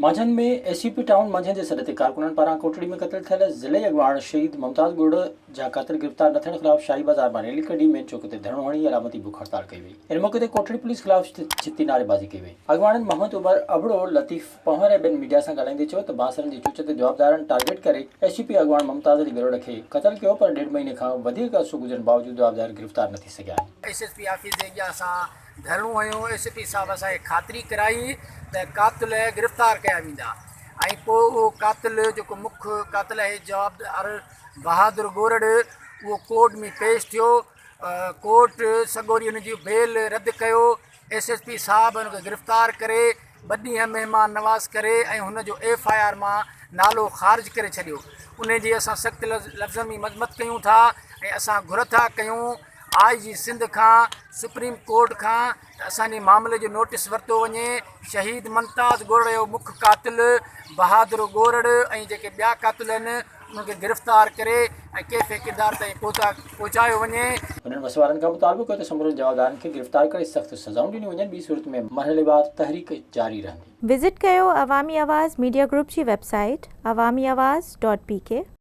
Manjhand ۾ S U P town Manjhand جي سڏ تي ڪارڪنن پاران ڪوٽڙي ۾ قتل ٿيل ضلعي اڳواڻ شهيد ممتاز ڳوڙ جا قاتل گرفتار نه ٿيڻ خلاف شاهي بازار مان ريلي ڪڍي مين چوڪ تي ڌرڻو هڻي علامتي بک هڙتال ڪئي وئي. ان موقعي تي ڪوٽڙي پوليس خلاف ڇتي نعريبازي ڪئي وئي. اڳواڻن محمد عمر ابڙو، لطيف پنهور ۽ ٻين ميڊيا سان ڳالهائيندي چيو ته بااثرن جي چوچ تي جوابدارن ٽارگيٽ ڪري ايس يو پي اڳواڻ ممتاز علي گروڙ کي قتل ڪيو پر ڏيڍ مهيني کان وڌيڪ عرصو گذرڻ باوجود جوابدار گرفتار نه ٿي سگهيا آهن. ايس ايس پي آفيس جي اڳيان اسان ڌرڻو هنيو، ايس پي صاحب اسان کي خاطري ڪرائي ته قاتل گرفتار ڪيا ويندا ۽ پوء اهو قاتل جيڪو مک قاتل آهي جوابدار بهادر ڳورڙ اهو ڪورٽ ۾ پيش ٿيو، ڪورٽ سڳوري ان جي بيل رد ڪيو، ايس ايس پي صاحب ان کي گرفتار ڪري ٻه ڏينهن مهمان نواز ڪري ۽ هن جو ايف I R مان نالو خارج ڪري ڇڏيو، ان جي اسان سخت لفظن ۾ مذمت ڪيون ٿا ۽ اسان گهر ٿا ڪيون آء جي سنڌ کان سپريم ڪورٽ کان ته اسان جي معاملي جو نوٽيس ورتو وڃي، شهيد ممتاز ڳورڙ جو مک قاتل بهادر ڳورڙ ۽ جيڪي ٻيا قاتل آهن انهن کي گرفتار ڪري ۽ ڪيفي ڪردار تائين پهچايو وڃي. هنن وسوارن کان مطالبو ڪيو ته سمورن جوابدارن کي گرفتار ڪري سخت سزائون ڏنيون وڃن ٻي صورت ۾ مرحليوار تحريڪ جاري رهندي. وزٽ ڪيو عوامي آواز ميڊيا گروپ جي website Awami Awaz dot P K.